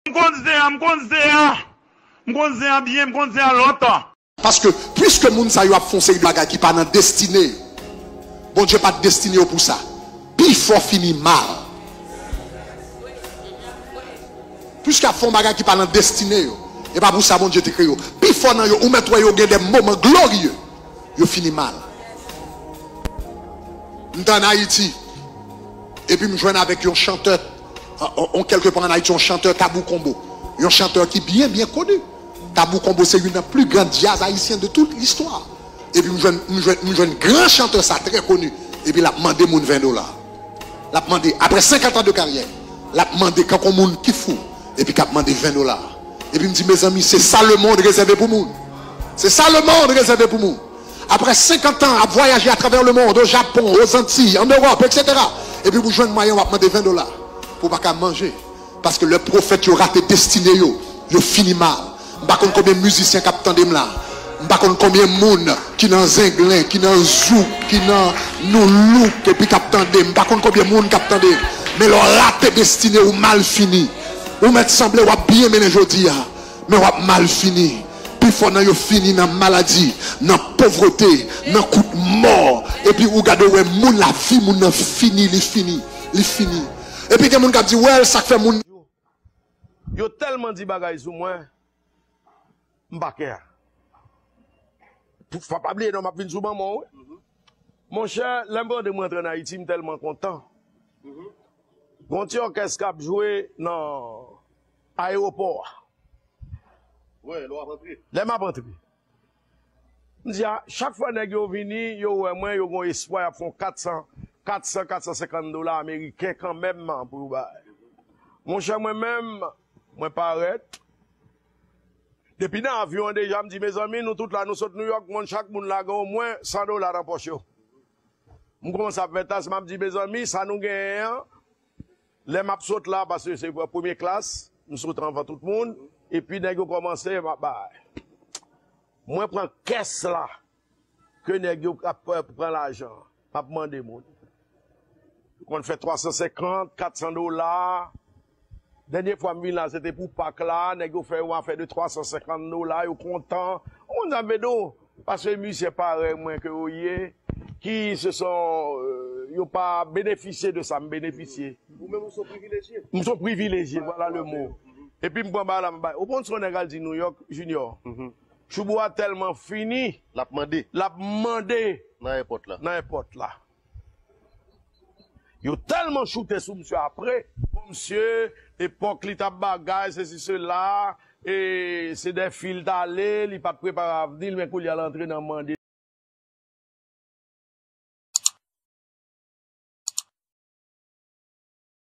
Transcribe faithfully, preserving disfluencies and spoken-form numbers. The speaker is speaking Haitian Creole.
M konn zen an, m konn zen an. M konn zen an byen, m konn zen an lontan. Paske, piske moun sa yo ap fè yon seri de bagay ki pa nan destine yo, Bondye pa t destine yo pou sa. Pifò fini mal. Piske ap fè yon bagay ki pa nan destine yo, e pa pou sa Bondye te kreye yo. Pifò nan yo, ou mèt wè yo gen de moman glorye, yo fini mal. M t ann Ayiti, epi m jwenn avèk yon chantè, an, an, an kèlke pa ann Ayiti, yon chantè Tabou Combo. Yon chantè ki byen, byen koni. Tabou Combo se youn nan pli gran djaz ayisyen de tout listwa. Epi m jwenn, m jwenn, m jwenn gran chantè sa trè koni. Epi l ap mande moun ven dola. L ap mande, apre senkant an de karyè, l ap mande kankou moun ki fou. Epi k ap mande ven dola. Epi m di, mezanmi, se sa lemonn rezève pou moun. Se sa lemonn rezève pou moun. Apre senkant an ap vwayaje atravè lemonn, o Japon, o Zantiy, an Ewòp, etsetera. Epi pou jwenn mwayen w ap mande ven dola pou w pa ka manje. Paske lè pwofèt yo rate destine yo, yo fini mal. M pa konn konbyen mizisyen k ap tande m la. M pa konn konbyen moun ki nan zenglen, ki nan zouk, ki nan nou louk, epi k ap tande m. M pa konn konbyen moun k ap tande m. Men lè w rate destine, ou mal fini. Ou mèt sanble w ap byen mennen jodi a, men w ap mal fini. Pifò nan yo fini nan maladi, nan povrete, nan kout mò. Epi ou gade, ou wè moun, lavi moun nan fini, li fini, li fini. Epi gen moun k ap di, wè l, sa k fè moun Yo tèlman di bagay sou mwen, m pa kè. Pou, fò pa bliye non, m ap vin sou manman w, wi. Monchè, lè m tande mwen rantre ann Ayiti, m tèlman kontan. Gon ti òkès k ap jwe nan ayewopò a. Lè m ap antre. M di a, chak fwa nèg yo vini, yo wè mwen, yo gon espwa, y ap fè yon kat san, kat san, kat san senkant dola ameriken kanmenm pou yo bay. Monchè, mwen menm, mwen parèt. Depi nan avyon an deja, m di, mezanmi, nou tout la, nou sot Nouyòk, moun, chak moun la gen omwen san dola nan pòch yo. M kòmanse ap fè tas, m ap di, mezanmi, sa nou genyen an, lè m ap sot la, paske se premye klas, m sot anvan tout moun, epi nèg yo kòmanse, m ap bay. Mwen pran kès la, ke nèg yo ap pran lajan, m ap mande moun. Yo konn fè twa san senkant, kat san dola. Dènye fwa m vin la, se te pou Pak la, nèg yo fè yon afè de twa san senkant dola, yo kontan. Ou konn sa m vle di w? Paske mizisyen parèy mwen ke yo ye, ki se son, euh, yo pa benefisye de sa m benefisye. Ou menm ou se yon privilejye. M se yon privilejye, vwala le mo. Epi m pran bagay la, m bay. Ou konn sa yon nèg al di Nouyòk, Junior? Choubou a tèlman fini, l ap mande. L ap mande nan èpòt la. Nan èpòt la. Yo tèlman choute sou misye apre. Bon, misye, epòk li t ap bagay, sesi, sela, e se de fi l t ale, li pa t prepare avni l, men kounye a l antre nan mande.